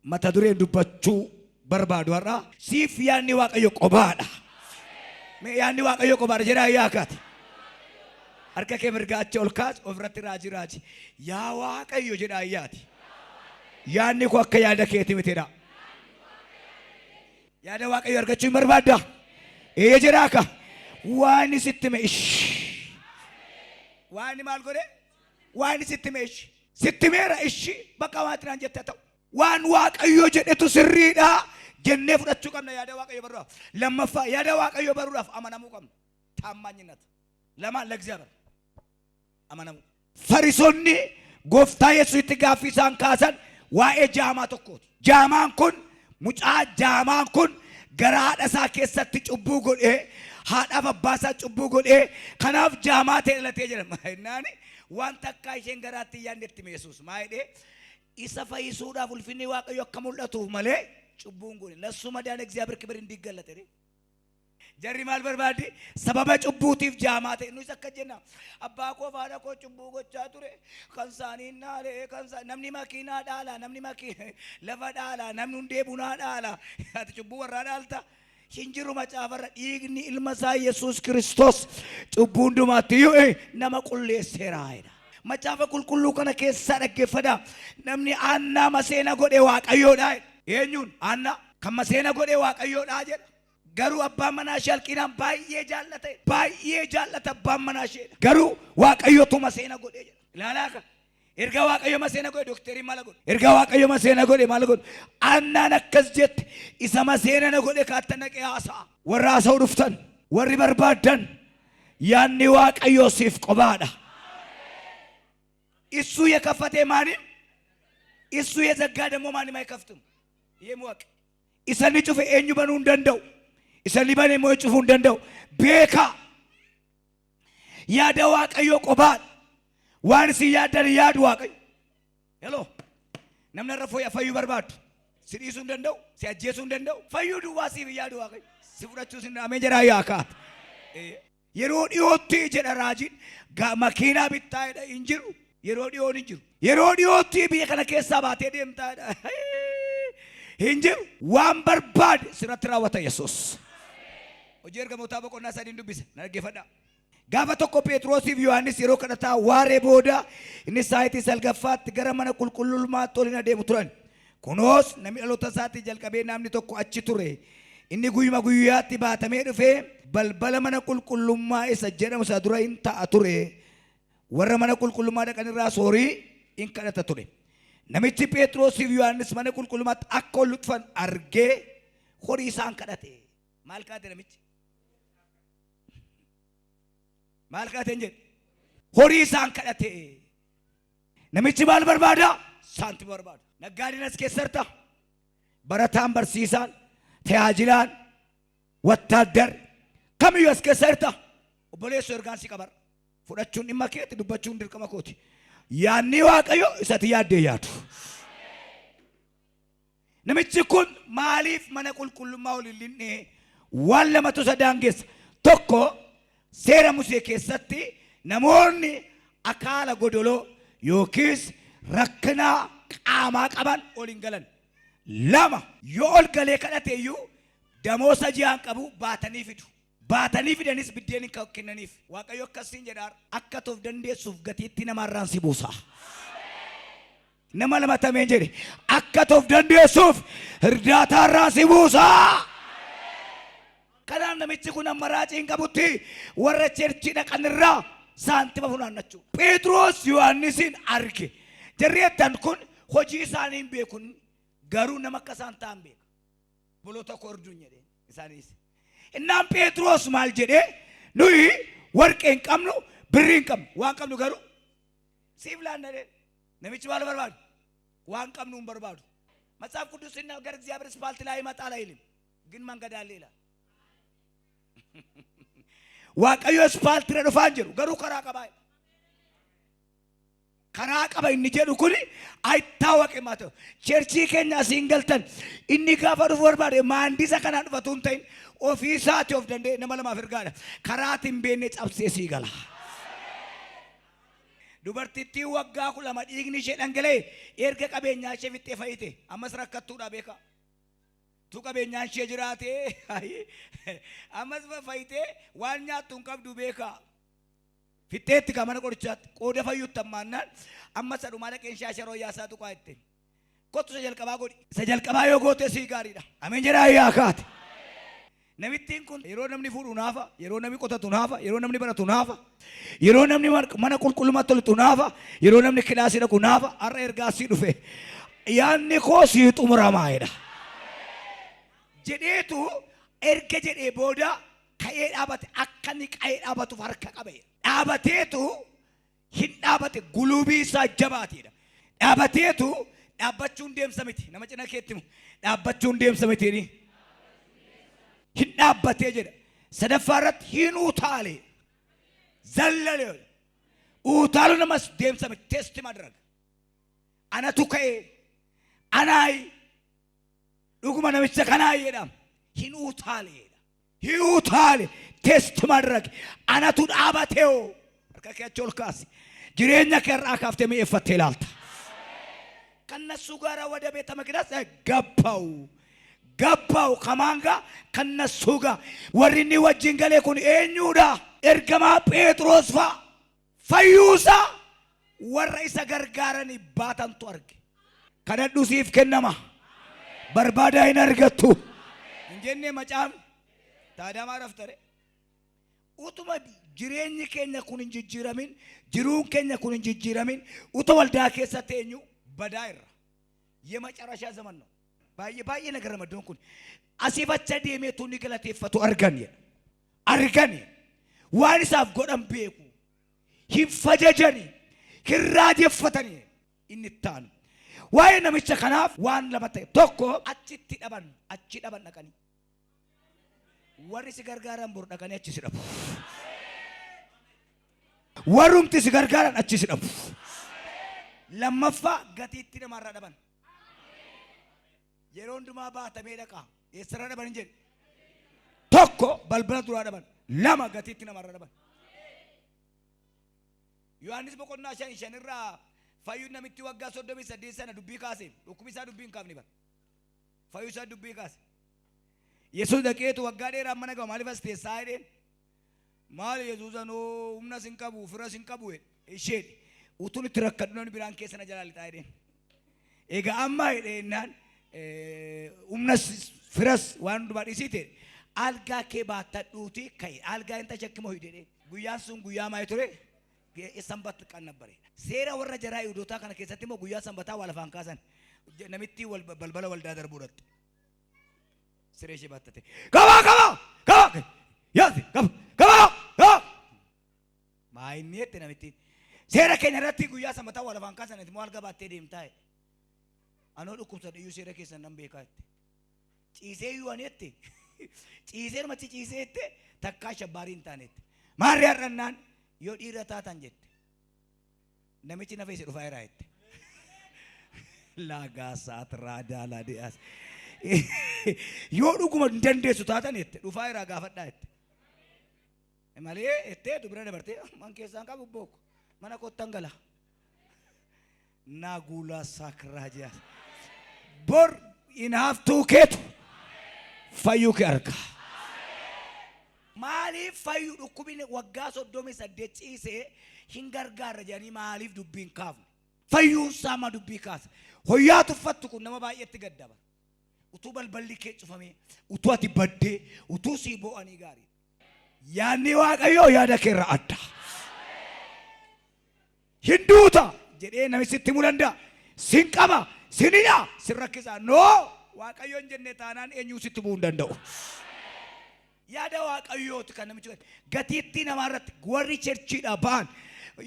Mata dureen dubbachuu barbaadu har'a siif yaadni Waaqayyo qobaadha. Mee yaadni Waaqayyo qobaadha jedhaa yaakaati. Harka kee mirgaa achi ol kaas ofirratti raajii raaji. Yaa Waaqayyo jedhaa yaati. Yaadni koo akka yaada keetii miti jedhaa. Yaada Waaqayyo argachuu hin barbaaddaa? Ee jedhaa ka. Waan sitti hime ishi. Waan inni maal godhe? Waan inni sitti hime ishi. Sitti himeera ishi bakka waan ati naan jette haa ta'u. Waan Waaqayyo jedhetu sirriidha jennee fudhachuu qabna yaada Waaqayyo baruudhaaf. Lammaffaa yaada Waaqayyo baruudhaaf amanamuu qabna. ታማኝነት ለማን? ለእግዚአብሔር amanamuu. Farisonni gooftaa Yesuusitti gaaffii isaan kaasan waa'ee jaamaa tokkooti. Jaamaan kun mucaa jaamaan kun gara haadha isaa keessatti cubbuu godhee haadhaaf abbaa isaa cubbuu godhee kanaaf jaamaa ta'e dhalatee jedhama. Innaan waan takkaa isheen garaatti hin yaadne itti hime Yesuus. Maa jedhee isa fayyisuudhaaf ulfinni Waaqayyo akka mul'atuuf malee cubbuun godhe. ለሱ መዳን እግዚአብሔር ክብር እንዲገለጥ jedhee. Jarri maal barbaaddi? Sababa cubbuutiif jaamaa ta'e. Nus akka jenna. Abbaa koo haadha koo cubbuu gochaa ture. Kan isaanii naale kan namni makiinaa dhaala, namni makii lafa dhaala, namni hundee bunaa dhaala. Ati cubbuu warraa dhaalta. Hin jiru macaafarra dhiigni ilma isaa Yesuus Kiristoos cubbuu hundumaatti iyyuu nama qulleesseera jedha. Macaafa qulqulluu kana keessaa dhaggeeffadhaa. Namni Aannaa maseena godhe Waaqayyoodha. Eenyuun? Aannaa kan maseena godhe Waaqayyoodha jedha. Garuu abbaan manaa ishee Alqiinaan baay'ee jaallate. Baay'ee jaallata abbaan manaa ishee. Garuu Waaqayyotu maseena godhe jedha. Ilaalaa ka. Erga Waaqayyo maseena godhe dookteriin maal godhe? Erga Waaqayyo maseena godhe maal godhe? Aannaan akkas jette isa maseena na godhe kaatta naqee haasa'a. Warra haasa'uu dhuftan, warri barbaaddan yaadni Waaqayyoo siif qobaadha. እሱ የከፈተ ማንም እሱ የዘጋ ደግሞ ማንም አይከፍትም። ይሄ ወቅ isa inni cufe eenyu banuu hin danda'u. Isa inni bane immoo cufuu hin danda'u. Beekaa yaada Waaqayyoo qobaadha. Waan isin yaaddan yaadu Waaqayyo. Hello. Namni irra fooyya fayyuu barbaadu. Si dhiisuu hin danda'u, si ajjeesuu hin danda'u. Fayyuu duwwaa siif hin yaadu Waaqayyo. Si fudhachuu sin ameen jedhaa yaakaa. Yeroo dhiyootti jedha raajiin makiinaa bittaa jedha hin jiru. Yeroo dhiyoon hin jiru. Yeroo dhiyootti biyya kana keessaa baatee deemtaa jedha. Hin jiru. Waan barbaade sirratti raawwata Yesuus. Hojii ergamootaa boqonnaa sadiin dubbisa. Na dhaggeeffadhaa. Gaafa tokko Phexrosiif Yohaannis yeroo kadhataa waaree booda inni saayitii salgaffaatti gara mana qulqullummaatti ol hin adeemu turan. Kunoos namni dhaloota isaatii jalqabee namni tokko achi ture. Inni guyyuma guyyaatti baatamee dhufee balbala mana qulqullummaa isa jedhamu isa dura hin ta'a ture. Warra mana qulqullummaa dhaqan irraa soorii in kadhata ture. Namichi Phexrosiif Yohaannis mana qulqullummaatti akka ol dhufan argee horii isaan kadhate. Maal kadhate namichi? Maal kadhate hin jedhe? Horii isaan kadhate. Namichi maal barbaada? Saantima barbaada. Naggaadeen as keessa jirta. Barataan, barsiisaan, tajaajilaan, wattaaddar kamiyyuu as keessa jirta. Obboleessoo ergaan si qabar. Fudhachuun dhimma keeti, dubbachuun dirqama kooti. Yaadni Waaqayyo isatti yaaddee yaadu. Namichi kun maaliif mana qulqullummaa ol hin linnee waan lamatu isa daangeessa. Tokko seera Musee keessatti namoonni akaala godoloo yookiis rakkina qaamaa qaban ol hin galan. Lama yoo ol galee kadhate iyyuu damoosa ji'aan qabu baatanii fidu. Baatanii fidanis biddeen hin kennaniif. Waaqayyo akkasiin jedhaa akka toof dandeessuuf gatiitti namarraan si buusa. Nama lama tameen jedhe akka toof dandeessuuf hirdaataarraan si buusa. Kanaaf namichi kun amma raacii hin qabutti warra churchii dhaqanirraa saantima funaannachuu. Phexros Yohaannisiin arge. Jarri jettan kun hojii isaanii hin beekun garuu nama akka isaan ta'an beeka. Obboloota koo orduun jedheen isaanis. Innaan Phexros maal jedhee nuyi warqee hin qabnu birrii hin qabnu waan qabnu garuu siif laanna jedheen. Namichi maal barbaadu? Waan qabnu hin barbaadu. መጽሐፍ ቅዱስ ሲናገር እግዚአብሔር ስፓልት ላይ ይመጣል አይልም፣ ግን መንገድ አለ ይላል። Waaqayyo ispaaltiirra dhufaa hin jiru garuu karaa qabaa jedha. Karaa qaba inni jedhu kuni አይታወቅም haa ta'u. Churchii keenya asiin galtan inni gaafa dhufu barbaade maandisa kanaan dhufatu hin ta'in ofii isaati of danda'e nama lamaaf ergaadha. Karaa hin beekne cabsee sii gala. Dubartittiin waggaa 12 dhiigni ishee dhangala'e erga qabeenyaa ishee fixxee fayyite. Ammas rakkattuudha beekaa. Tu qabeenyaan ishee jiraate ammas fayyitee waan nyaattu hin qabdu beekaa. Fixxeetti kaa mana qorichaatti qooda fayyutti ammaannaan amma isa dhumaa dhaqeen shaasharoo yaasaa tuqaa jetteen. Kottu isa jalqabaa godhi. Isa jalqabaa yoo goote sii gaariidha. Ameen jedhaa yaa kaate. Namittiin kun yeroo namni fuudhu naafa, yeroo namni qotatu naafa, yeroo namni baratu naafa, yeroo namni mana qulqullummaatti toltu naafa, yeroo namni kilaasii dhaqu naafa, har'a ergaa sii dhufe. Yaadni koo sii xumuramaa jedha. Jedheetu erga jedhee booda ka'ee dhaabate akka inni ka'ee dhaabatuuf harka qabe. Dhaabateetu hin dhaabate gulubii isaa jabaatiidha. Dhaabateetu dhaabbachuun deemsa miti. Nama cina keetti himu. Dhaabbachuun deemsa miti. Hin dhaabbatee jedha. Sadaffaa irratti hin utaale. Zallale. Utaalu namas deemsa miti. Test madrag. Anatu ka'e. Anaayi. Dhuguma namicha kanaa jedhama. Hin utaale jedha. Hin utaale. Test madrag. Anatu dhaabatee hoo. Harka kee achi ol kaasi. Jireenya kee irraa kaaftee mi'eeffattee ilaalta. ከነሱ ጋር ወደ ቤተ መቅደስ ገባው ገባው ከማን ጋር? ከነሱ ጋር። Warri inni wajjin galee kun eenyuudha? Ergamaa Phexros fa'a. Fayyuusaa warra isa gargaaranii baatantu arge. Kadhadhu siif kennama. Barbaadaa hin argattu. Hin jennee macaafni. Taadaa maal raftare? Utuma jireenyi keenya kun hin jijjiiramin, jiruun keenya kun hin jijjiiramin, utuu waldaa keessa teenyu badaa irra. የመጨረሻ ዘመን ነው። Baay'ee baay'ee na garama iddoon kun. Asiif acha deemeetu inni galateeffatu argan jedha. Argan waan isaaf godhan beeku. Hin fajajani, hin raajeffatani inni itti aanu. Waa'ee namicha kanaaf waan lama ta'e tokko achitti dhaban achi dhaban dhaqanii. Warri si gargaaran bor dhaqanii achi si dhabu. Warrumti si gargaaran achi si dhabu. Lammaffaa gatiitti namarraa dhaban. Yeroo hundumaa baatamee dhaqa. Eessarraa dhaban hin jedhe. Tokko balbala duraa dhaban. Lama gatiitti namarraa dhaban. Yohaannis boqonnaa 5 5rraa fayyuun namitti waggaa 38 sana dubbii kaase dhukkubi isaa dubbii hin kaafne bara. Fayyuu isaa dubbii kaase. Yesuus dhaqeetu waggaa dheeraa mana ga'u maaliif as teessaa jedheen. Maali Yesuus anoo humna sin qabu fira sin qabu jedhe. Isheen utuun itti rakkadhu namni biraan keessa na jalaa lixaa jedheen. Egaa amma jedheenaan humnas firas waan hundumaa dhiisiite algaa kee baattadhuuti ka'e algaa hin tashakkimoo jedheen. Guyyaan sun guyyaa maal ture? ሰንበት ቀን ነበር። Seera warra jaraa Yihuudootaa kana keessatti immoo guyyaa sanbataa waa lafaan kaasan namitti balbala waldaa darbuu dhatte. Siree ishee baattate. Qabaa qabaa qabaa yaasi qaba qabaa qabaa. Maa inni jette namitti. Seera keenya irratti guyyaa sanbataa waa lafaan kaasan immoo algaa baattee deemtaa. Anoo dhukkubsadhe iyyuu seera keessan nan beekaa jette. Ciisee iyyuu ani jette. Ciisee namatti ciisee jette takkaa shabbaarii hin taane jette. Maarri har'annaan yoo dhiira taatan jette. Namichi na feese dhufaa jira jette. Laagaa saat raadaa laadiyaas. Yoo dhuguma hin dandeessu taatan jette dhufaa jira gaafadhaa jette. Malee jettee dubira dabartee man keessaan qabu booko mana kottan gala. Naagulaa saakiraajiyaas. Bor inaaftuu keetu fayyuu kee arga. Maaliif fayyuu dhukkubni waggaa 38 ciisee hin gargaarra jedhanii maaliif dubbiin kaafne? Fayyuun isaa ma dubbii kaasa. Hoyyaa tuffattu kun nama baay'eetti gaddaba. Utuu balballi kee cufamee, utuu ati baddee, utuu sii boo'anii gaarii. Yaadni Waaqayyoo yaada kee irraa adda. Hin duuta jedhee namichi sitti himuu danda'a. Sin qaba, sin hidha, sin rakkisa. No! Waaqayyo hin jenne taanaan eenyuu sitti bu'uu hin danda'u. Yaada Waaqayyooti kan namichi gatiittii namaa irratti warri churchiidhaa ba'an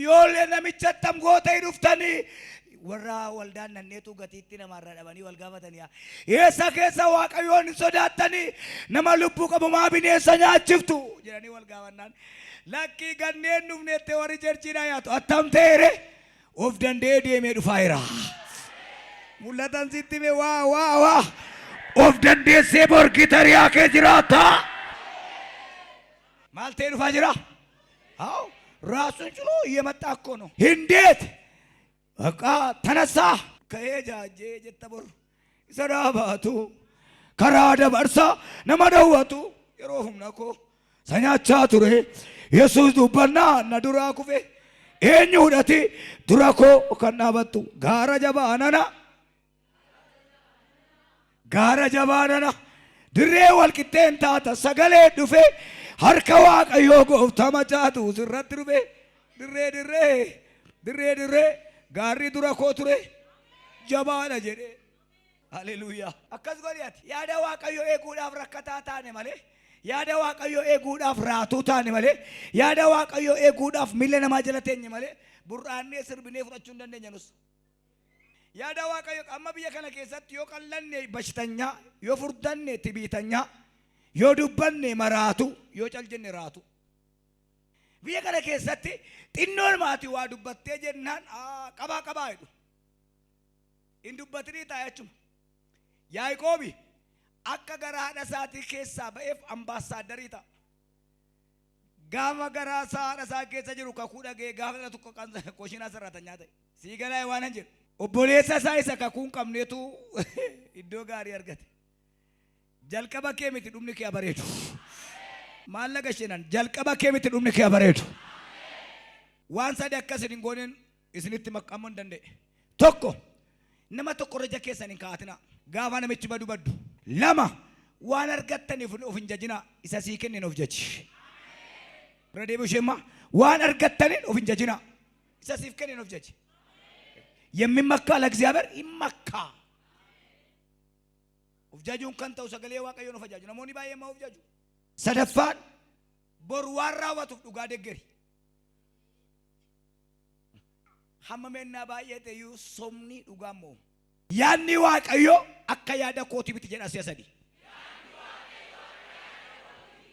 ijoollee namicha attam gootee dhuftanii warra waldaan nanneetu gatiittii namaarraa dhabanii wal gaafatanii eessa keessa Waaqayyoon hin sodaattanii nama lubbuu qabu maa bineensa nyaachiftu jedhanii wal gaafannaan lakkii ganneen dhufneette warri churchiidhaa nyaatu attam ta'eere of danda'ee deemee dhufaa jira. Mul'atan sitti hime waa waa waa of dandeessee borgitariyaa kee jiraata. Maal ta'ee dhufaa jira? Haa ራሱን ችሎ እየመጣ እኮ ነው። እንዴት በቃ ተነሳ ka'ee jaajee jetta bor isa dhaabaatu karaa dabarsa nama dhowwatu yeroo humna koo isa nyaachaa ture Yesuus dubbannaa na duraa kufe eenyuudhati dura koo kan dhaabattu gaara jabaa nana gaara jabaa nana dirree walqixxeen taata sagalee dhufe harka Waaqayyoo gooftaa macaatu sirratti dhufe dirree dirree dirree dirree gaarri dura koo ture jabaadha jedhee. Haleluuyaa. Akkas godhi ati yaada Waaqayyoo eeguudhaaf rakkataa taane malee yaada Waaqayyoo eeguudhaaf raatuu taane malee yaada Waaqayyoo eeguudhaaf miila namaa jala teenye malee burraannee sirbinee fudhachuu hin dandeenya nus. Yaada Waaqayyoo amma biyya kana keessatti yoo qallanne bashitanyaa, yoo furdanne tibiitanyaa, yoo dubbanne maraatu, yoo cal jenne raatu. Biyya kana keessatti xinnoon maatii waa dubbattee jennaan qabaa qabaa jedhu. Hin dubbatinii taa'e achuma. Yaaqoobi akka gara haadha isaatii keessaa ba'eef ambaassaaddarii ta'a. Gaafa garaa isaa haadha isaa keessa jiru kakuu dhagee gaafa dhalatu koshinaa sarratanyaa ta'e. Sii galaa waan hin jedhu. Obboleessa isaa isa kakuu hin qabneetu iddoo gaarii argate. Jalqaba kee miti dhumni kee bareedu. Maallaqa isheenan jalqaba kee miti dhumni kee bareedu. Waan sadi akkas hin gooneen isinitti maqqamuu hin danda'e. Tokko, nama tokko irra ija keessan hin kaa'atinaa. Gaafa namichi badu baddu. Lama, waan argattaniif of hin jajinaa. Isa sii kenneen of jaji. Bira deebi'u ishee immoo waan argattaniin of hin jajinaa. Isa siif kenneen of jaji. የሚመካ ለእግዚአብሔር ይመካ። Of jajuun kan ta'u sagalee Waaqayyoon of ajaaju. Namoonni baay'een maa of jaju? Sadaffaan boru waan raawwatuuf dhugaa deggeri. Hamma meennaa baay'ee ta'eyyuu sobni dhugaa mo'u. Yaadni Waaqayyoo akka yaada kootii miti jedha si'a sadi.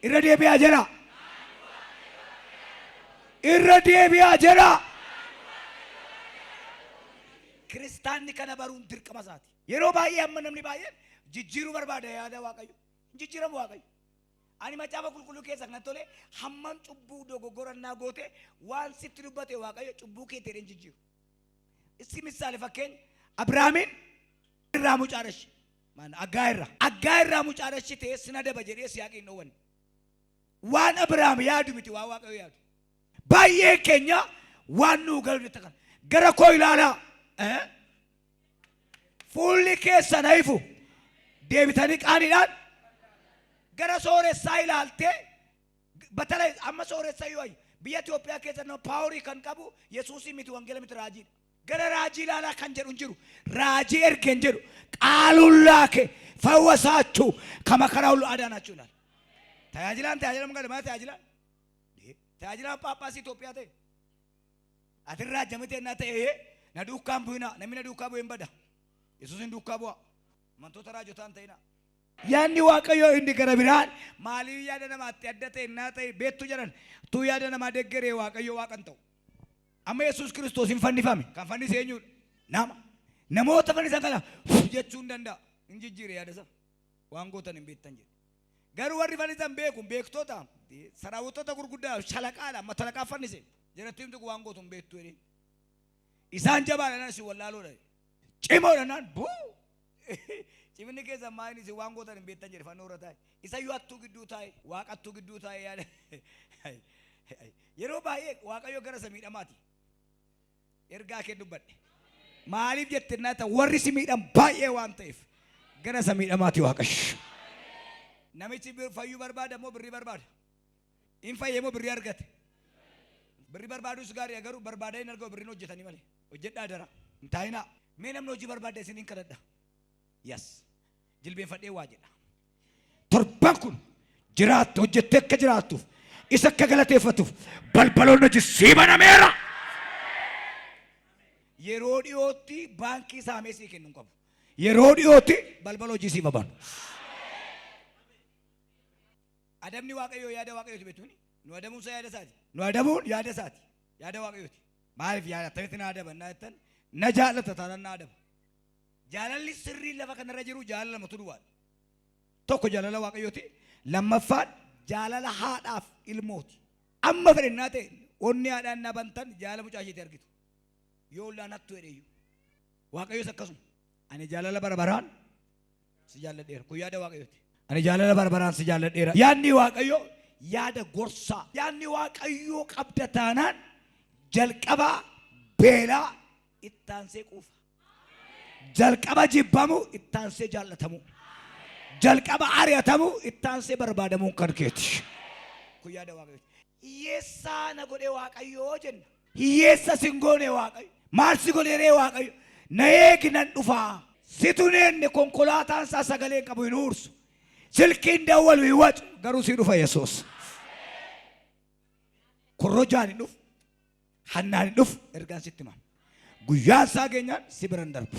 Irra deebi'aa jedha. Irra deebi'aa jedha. Kiristaanni kana baruun dirqama isaati. Yeroo baay'ee amma namni baay'een jijjiiruu barbaada yaada Waaqayyo. Hin jijjiiramu Waaqayyo. Ani macaafa qulqulluu keessa kan tole hammam cubbuu dogoggorannaa goote waan sitti dubbate Waaqayyo cubbuu kee ta'ee hin jijjiiru. Isti misaale fakkeenya Abrahaamiin irraa mucaa dhashi. Maan Aggaa irraa. Aggaa irraa mucaa dhashi ta'ee sin adaba jedhee Siyaaqii hin dhoowwanne. Waan Abrahaam yaadu miti waan Waaqayyo yaadu. Baay'een keenya waan nuu galu nutti kan gara koo ilaalaa. Fuulli keessan haa ifu. Deebitanii qaaniidhaan gara sooressaa ilaaltee batala amma sooressa yoo ayyu biyya Itoophiyaa keessa nama paaworii kan qabu Yesuusii miti wangeela miti raajiidha. Gara raajii ilaalaa kan jedhu hin jiru. Raajii erge hin jedhu. ቃሉን ላከ ፈወሳችሁ ከመከራ ሁሉ አዳናችሁ ይላል። Tajaajilaan tajaajilamu gala maa tajaajilaan? Tajaajilaan Phaaphaasii Itoophiyaa ta'e. Ati irraa jamite innaa ta'e na duukaan bu'ina namni na duukaa bu'e hin bada. Yesuus hin duukaa bu'a. Amantoota raajotaa hin ta'ina. Yaadni Waaqayyoo inni gara biraan maaliif yaada namaatti adda ta'e innaa ta'e beektu jedhan tuu yaada namaa deggeree Waaqayyo waaqa hin ta'u. Amma Yesuus Kiristoos hin fannifame. Kan fannise eenyudha? Nama. Namoota fannisan kana jechuu hin danda'a. Hin jijjiire yaada isaa. Waan gootan hin beektan jedhe. Garuu warri fannisan beeku beektota saraawwattoota gurguddaa shalaqaadha matalaqaa fannise. Jedhatti himtu waan gootu hin beektu jedheen. Isaan jabaadha naan isin wallaaloodha. Cimoodha naan buu. Ciminni keessan maa inni isin waan gootan hin beektan jedhe fannoo irra taa'e. Isayyuu hattuu gidduu taa'e waaqattuu gidduu taa'e yaada. Yeroo baay'ee Waaqayyo gara isa miidhamaati. Ergaa kee dubbadhe. Maaliif jette naa ta'u warri si miidhan baay'ee waan ta'eef gara isa miidhamaati Waaqayyo. Namichi fayyuu barbaada moo birrii barbaada? Hin fayyee moo birrii argate? Birrii barbaadus gaarii garuu barbaadaa hin argamu birriin hojjetanii malee. Hojjedhaa dara. Hin taa'inaa. Mee namni hojii barbaada isiniin kadhadha. Yes. Jilbeenfadhee waa jedha. Torban kun jiraattu hojjettee akka jiraattuuf isa akka galateeffatuuf balbaloonni hojii sii banameera. Yeroo dhiyootti baankii saamee sii kennuu hin qabu. Yeroo dhiyootti balbala hojii siif banu. Adabni Waaqayyoo yaada Waaqayyooti beektuuni. Nu adamuun isaa yaada isaati. Nu adamuun yaada isaati. Yaada Waaqayyooti. Maaliif yaada akkamitti na adaba naa jettan na jaallata taanaan na adaba. Jaalalli sirriin lafa kanarra jiru jaalala lamatu duwwaadha. Tokko jaalala Waaqayyooti. Lammaffaan jaalala haadhaaf ilmooti. Amma fedhennaa ta'e Onni haadhaan na bantan jaala mucaa isheetti argitu. Yoo ollaan hattu jedheyyuu. Waaqayyos akkasuma. Ani jaalala bara baraan si jaalladheera. Kun yaada Waaqayyooti. Ani jaalala bara baraan si jaalladheera. Yaadni Waaqayyoo yaada gorsaa. Yaadni Waaqayyoo qabda taanaan jalqaba beelaa ittaansee quufa. Jalqaba jibbamu ittaansee jaallatamu. Jalqaba ari'atamu ittaansee barbaadamuun kan keeti. Kun yaada Waaqayyooti. Hiyyeessaa na godhe Waaqayyoo jenna. Hiyyeessa sin goone Waaqayyo. Maal si godhe ree Waaqayyo? Na eegi nan dhufaa. Situ neenne konkolaataan isaa sagalee hin qabu hin huursu. Silkiin dawwalu hin wacu garuu si dhufa Yesuus. Korrojaan hin dhufu. Hannaan hin dhufu ergaan sitti hima. Guyyaan isaa geenyaan si bira hin darbu.